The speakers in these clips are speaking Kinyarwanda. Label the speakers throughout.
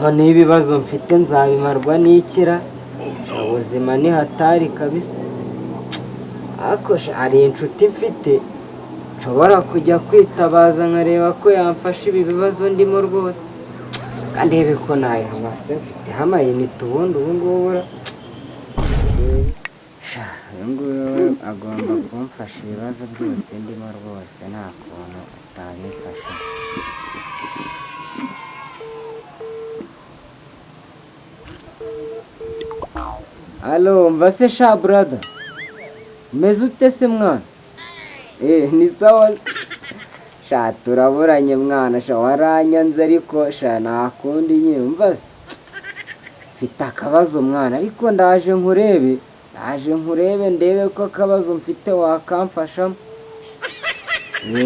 Speaker 1: Noneho ibibazo mfite nzabimarwa n'ikira. Ubuzima ni hatari kabisa. Ariko sha, hari inshuti mfite nshobora kujya kwitabaza nkareba ko yamfasha ibi bibazo ndimo rwose. Kandi ndebe ko nayihamase, mfiteho amayinite ubundi ubu ngubu ra. Sha, uyu nguyu we agomba kumfasha ibibazo byose ndimo rwose, nta kuntu atabimfasha. Alo, mva se sha brother. Umeze ute se mwana? Ni sawa. Sha turaburanye mwana, sha waranyanze ariko sha nta kundi nyine, umva se. Mfite akabazo mwana, ariko ndaje nkurebe. Ndaje nkurebe ndebe ko akabazo mfite wakamfashamo.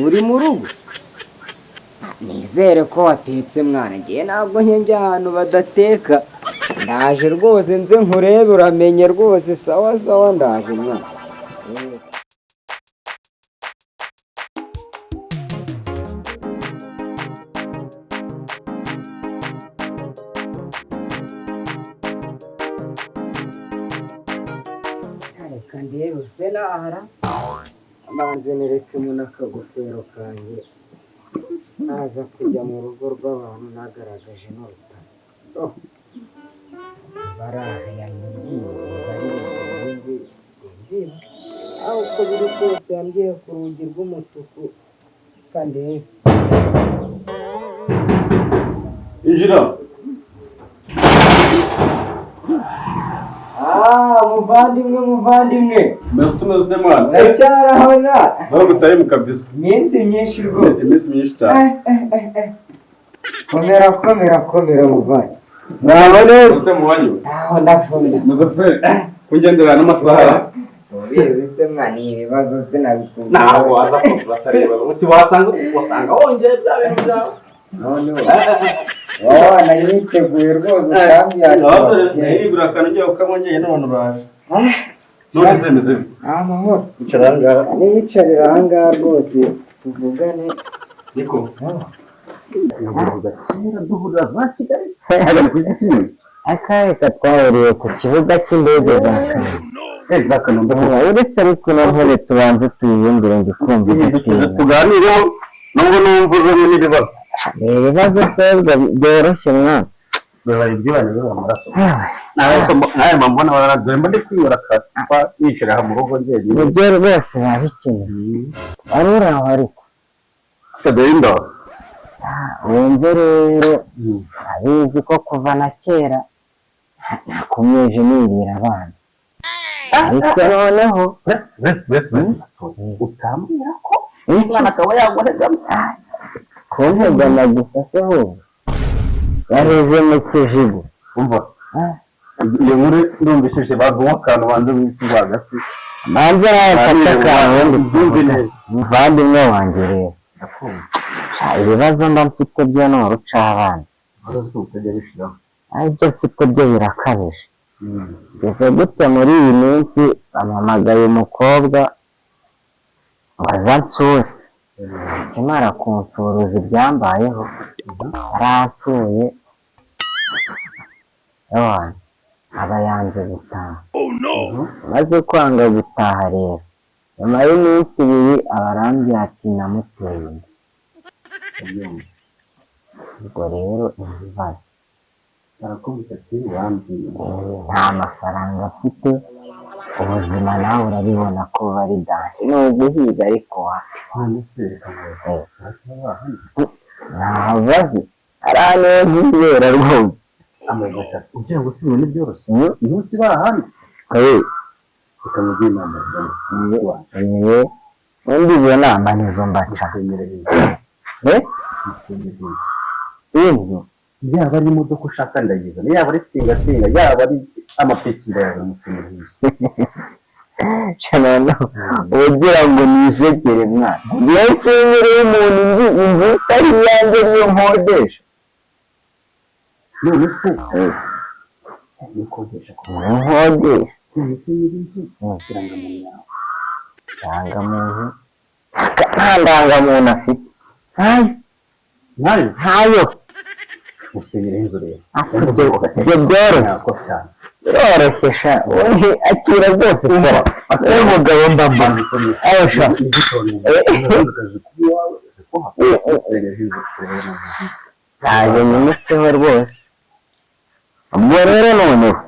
Speaker 1: Uri mu rugo? Nizere ko watetse mwana, ngiye ntabwo njya ahantu badateka. Ndaje rwose nze nkurebe, uramenye rwose. Sawa sawa, ndaje mwana. Reka ndebe se nahara mbanze nerekemo n'akagofero kanjye, naza kujya mu rugo rw'abantu nagaragaje n'urutaro. Oh, baraha yanyigiye bari ibindi simbizi, aho uko biri kose yambwiye ku rugi rw'umutuku. Kandi
Speaker 2: Injira.
Speaker 1: Ah, muvandimwe, muvandimwe.
Speaker 2: Umeze ute, umeze ute mwana?
Speaker 1: Uracyarahona?
Speaker 2: Ntabwo utari kabisa.
Speaker 1: Iminsi myinshi rwose.
Speaker 2: Iminsi myinshi cyane.
Speaker 1: Komera, komera, komera muvandi. Muraho neza?
Speaker 2: Ute mubanyi we?
Speaker 1: Aho ndakomera.
Speaker 2: Umeze fresh? Kugendera n'amasaha.
Speaker 1: Subizi se mwana, ibibazo sinabikubwira.
Speaker 2: Ntabwo waza kumva atareba. Uti wasanga wongeye bya bintu byawe.
Speaker 1: Noneho wowe nari niteguye rwose ukambwira.
Speaker 2: Nigura akantu ugiye ukamwongeye none uraje. None se meze bite?
Speaker 1: Amahoro.
Speaker 2: Icara aha ngaha.
Speaker 1: Niyicarira aha ngaha rwose tuvugane.
Speaker 2: Niko. Kera duhurira za Kigali. Hagana ku giti kimwe.
Speaker 1: Akareka twahuriye ku kibuga cy'indege za Kanombe.
Speaker 2: Za Kanombe.
Speaker 1: Uretse ariko na ntebe tubanze tuyiyumvire ndikumva igiciro.
Speaker 2: Tuganireho nubwo numva uzanye n'ibibazo.
Speaker 1: Ni ibibazo se byoroshye mwana.
Speaker 2: Bibaye ibyibane biba amaraso. Nawe mba mbona bararaduye mba ndi kwibura akapa nicara aha mu rugo njyenyine.
Speaker 1: Nibyo rwose biba bikenewe. Wari uri aho ariko.
Speaker 2: Kadoyinda.
Speaker 1: Wumve rero, abizi ko kuva na kera nakomeje nirira abana, ariko noneho
Speaker 2: Utambwira ko umwana akaba yaguhegama.
Speaker 1: Kuntegama gusa se ahubwo yareze mu kijigo.
Speaker 2: Umva iyo nkuru ndumvishije baguha akantu banze wisi rwagati.
Speaker 1: Manze nawe mfate akantu.
Speaker 2: Byumve neza.
Speaker 1: Muvandimwe wanjye rero, ibibazo mba mfite byo ni urucabana.
Speaker 2: Utajya bishiraho.
Speaker 1: Ibyo mfite byo birakabije. Ngeze gutya muri iyi minsi bampamagaye umukobwa ngo aze ansure. Akimara kunsuruza ibyambayeho, yaransuye ewana aba yanze gutaha. Amaze kwanga gutaha rero, nyuma y'iminsi ibiri aba arambwiye ati namuteye inda. Ubwo rero ibibazo
Speaker 2: Barakubwira ati wambwiye.
Speaker 1: Nta mafaranga mfite, ubuzima nawe urabibona ko bari danger, ni uguhiga ariko wa
Speaker 2: Hano se reka ngo
Speaker 1: ntabazi ari ahantu hibera rwose.
Speaker 2: Amazu atatu ugira ngo si ibintu byoroshye umunsi bahandi. Reka mugire inama.
Speaker 1: Ubundi izo nama nizo mbaca. Inzu.
Speaker 2: Yaba ari imodoka ushaka ndayizana, yaba ari tingatinga, yaba ari amapiki ndayazana musenyeri.
Speaker 1: Ugira ngo nijegere mwana, niyo nsenyereye umuntu inzu, inzu itari iyanjye niyo nkodesha.
Speaker 2: None se nikodesha ko
Speaker 1: Niyo nkodesha.
Speaker 2: None se nyiri inzu irangamuntu yawe?
Speaker 1: Ndangamuntu, nta ndangamuntu afite, ntayo.
Speaker 2: Ntayo?
Speaker 1: Ntayo.
Speaker 2: Gusenyera inzu rero.
Speaker 3: Ibyo byoroshye.
Speaker 2: Ntabwo cyane.
Speaker 3: Biroroshye sha, wowe akira rwose, kora wowe mugabo mbamba aho sha. Ntabwo nyimutseho rwose. Ubwo rero noneho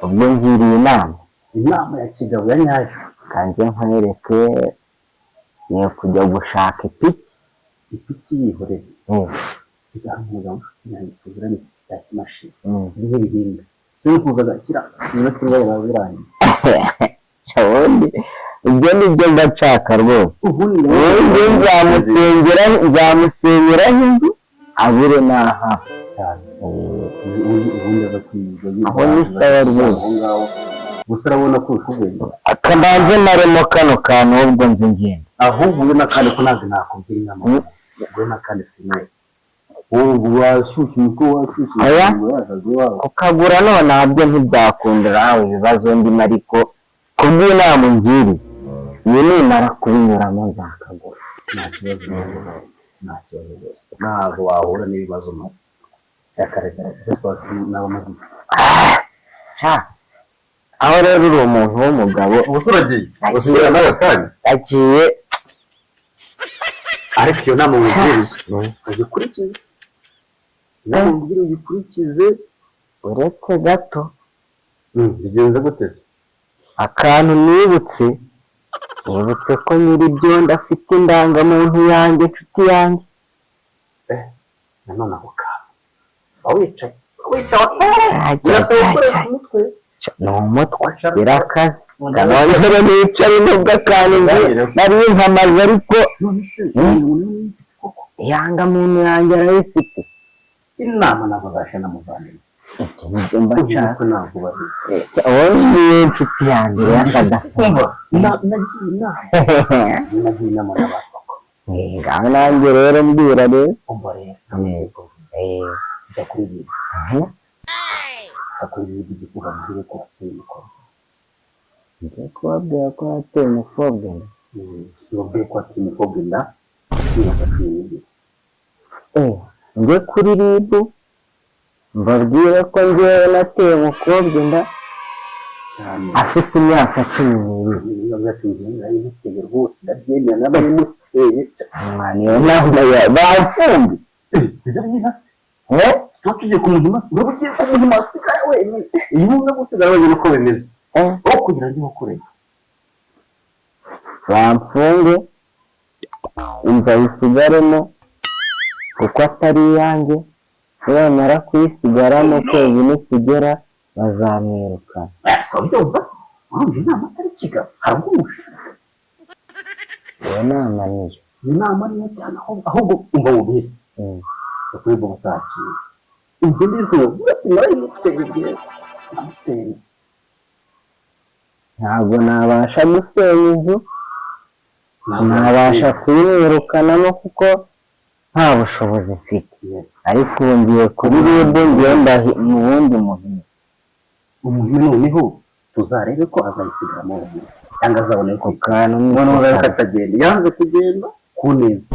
Speaker 3: ubwo ngiriye inama.
Speaker 2: Inama ya kigabo ya nyayo.
Speaker 3: Kanjye nkwereke, ni kujya gushaka ipiki.
Speaker 2: Ipiki yihorere. Bigahamura yanjye tuzirane ya kimashini. Kiriho ibihinga cyo kuza agashyira iminota imwe biba birangiye.
Speaker 3: Ubundi ibyo ni byo mba nshaka rwose.
Speaker 2: Ubundi
Speaker 3: Ubundi nzamusenyeraho inzu abure n'aha.
Speaker 2: Cyane. Ubundi aza kwiga.
Speaker 3: Aho ni sawa rwose.
Speaker 2: Aho ngaho gusa urabona ko ushoboye.
Speaker 3: Akabanze maremo kano kantu, ahubwo nzi ngenda.
Speaker 2: Ahubwo ube n'akandi ko ntabwo nakugira inama. Ube n'akandi sinaye wowe washyushye umutwe, washyushye.
Speaker 3: Oya.
Speaker 2: Wazaze iwawe.
Speaker 3: Ukagura none nabyo ntibyakundira hawe ibibazo ndimo, ariko kubw'inama ungiriye iyi, nimara kubinyuramo nzakagura.
Speaker 2: Nta kibazo rwose, nta kibazo rwose, ntabwo wahura n'ibibazo maze yakaregaragaza n'abamaze.
Speaker 3: Sha, aho rero uri umuntu w'umugabo.
Speaker 2: Ubu uragiye usubira nawe kandi.
Speaker 3: Agiye.
Speaker 2: Ariko iyo nama wubwiriye uyikurikize, inama wubwiriye uyikurikize.
Speaker 3: Uretse gato.
Speaker 2: Bigenze gute se?
Speaker 3: Akantu nibutse ko nyir'ibyondo afite indangamuntu yanjye, inshuti yanjye.
Speaker 2: Nanone ako kantu uba wicaye birasaba gukoresha umutwe.
Speaker 3: Ni umutwe, birakaze. Kanongere nicare, nubwo akantu nzi nari nkamaze, ariko
Speaker 2: None se umuntu ni koko?
Speaker 3: Irangamuntu yanjye arayifite.
Speaker 2: Inama ntabwo zashira muvandimwe.
Speaker 3: Ibyo nibyo mba nshaka.
Speaker 2: Umutwe ntabwo bari.
Speaker 3: Wowe niyo nshuti yanjye y'akadasohoka.
Speaker 2: Nagiye inama, nagiye inama n'abantu bakomeye.
Speaker 3: Ngaho nanjye rero mbwira rero.
Speaker 2: Umva rero, jya kuri ibi, jya kuri ibi, ubabwire ko wateye umukobwa.
Speaker 3: Ngiye kubabwira ko wateye umukobwa inda.
Speaker 2: Ubabwire ko wateye umukobwa inda y'imyaka 12.
Speaker 3: Njye kuri RIB mbabwire ko njyewe nateye umukobwa inda
Speaker 2: Cyane.
Speaker 3: afite imyaka 12.
Speaker 2: Niba byateye nayimuteye rwose, ndabyemera n'abayimuteye.
Speaker 3: Mwana, iyo nama ya bafunze.
Speaker 2: Sibyo byiza se?
Speaker 3: Eh?
Speaker 2: Tuba tugiye ku muhima, uraba ugiye ku muhima usigara wenyine. Iyo uza gusigara wenyine uko bimeze, aho kugira ngo ukorere.
Speaker 3: Bamfunge, inzu ayisigaremo kuko atari iyanjye. Nibamara kuyisigaramo, ukwezi nikugera bazamwirukana.
Speaker 2: Byumva, urumva inama atari kigabo, hari ubwo umushaka.
Speaker 3: Iyo nama niyo.
Speaker 2: Iyo nama niyo cyane, ahubwo umva wubwire. Kuri bwo butakira ibyo ngibyo, narayimuteye, namuteye.
Speaker 3: Ntabwo nabasha gusenya inzu, nabasha kuyimwirukanamo kuko nta bushobozi mfite, ariko ubu ngiye kuri RIB, ngiye mu wundi muhima.
Speaker 2: Umuhima noneho tuzarebe ko azayisigaramo wenyine cyangwa azabona
Speaker 3: Ako
Speaker 2: ko
Speaker 3: kantu ni
Speaker 2: noneho rero katagenda, yanze kugenda ku neza,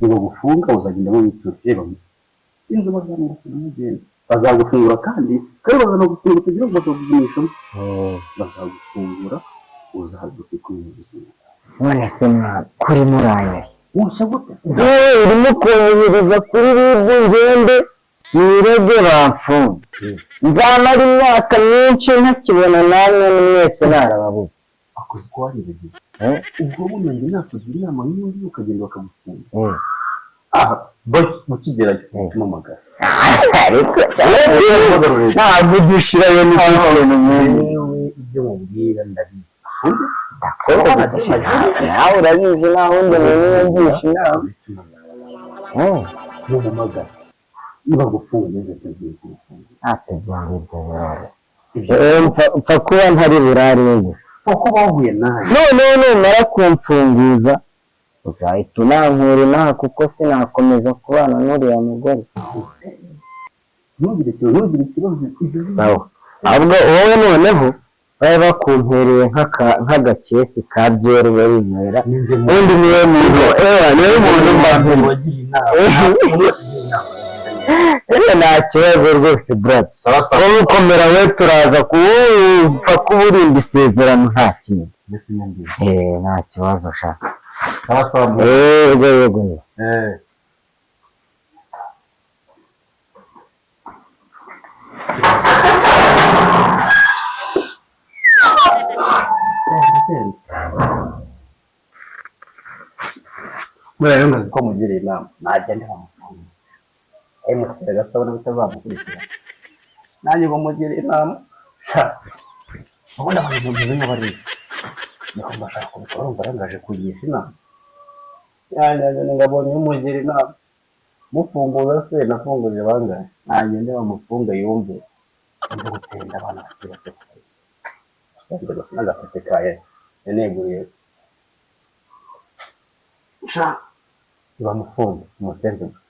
Speaker 2: nibagufunga uzagenda witurije inzu, bazamwirukana mugenda, bazagufungura kandi bazanagufungura kugira ngo bazagugumishamo. Bazagufungura uzaduke kumenya ubuzima.
Speaker 3: None se mwana, kuri muranyura?
Speaker 2: Woshya gute?
Speaker 3: Yewe, urimo kunyohereza kuri RIB ngende nirege bamfunge, nzamara imyaka myinshi ntakibona namwe mwese narababuze.
Speaker 2: Akoze ko waribagiwe.
Speaker 3: Eh?
Speaker 2: Ubwo buno njye nakugira inama nk'iyo ngiyo, ukagenda bakagufunga.
Speaker 3: Aha.
Speaker 2: Basi ukigerayo umpamagara.
Speaker 3: Ariko ntabwo ujya ushyirayo n'ikintu nk'iki.
Speaker 2: Yewe, ibyo mubwira ndabizi.
Speaker 3: Nawe urabizi, nta wundi muntu yongisha inama.
Speaker 2: Numuhamagara niba gufunga neza, tugiye kugufunga.
Speaker 3: Ntacyo, ibyo ngibyo biroroshye. Mpfa kuba ntari burare gusa.
Speaker 2: Kuko bahuye nawe.
Speaker 3: Noneho numara kumfunguza uzahita unankura inaha, kuko sinakomeza kubana n'uriya mugore.
Speaker 2: Ntugire ikibazo, ntugire ikibazo, ibyo
Speaker 3: Sawa, ahubwo wowe noneho bari bakumpereye nk'agakesi ka byeri barinywera.
Speaker 2: Ninjye
Speaker 3: Ubundi niwe muntu, ewa, niwe muntu mba
Speaker 2: wagira inama, umuntu wese ugira inama.
Speaker 3: Nta kibazo rwose brother.
Speaker 2: Sawa sawa.
Speaker 3: Wowe ukomera, we turaza kuwupfa kuburinda isezerano, nta kintu.
Speaker 2: Ndetse nyambizi.
Speaker 3: Nta kibazo sha.
Speaker 2: Sawa sawa bro.
Speaker 3: Yego yego.
Speaker 2: Eh. Buriya rero nkazi ko mugiriye inama nagenda bamufunga, emutiyeni gasabona bitazamukurikira, nanjye ngo mugire inama sha. Ubundi abantu bameze nk'abariya niko mbashaka kubikora, urumva rangaje kugisha inama yanjye ngabonye umugira inama mufunguza se nafunguje bangahe, nagende bamufunge yumve nje gutenda abana bakiri bato, gusa gusa n'agapeti kaye yaneguriye sha, bamufunge umusenze gusa.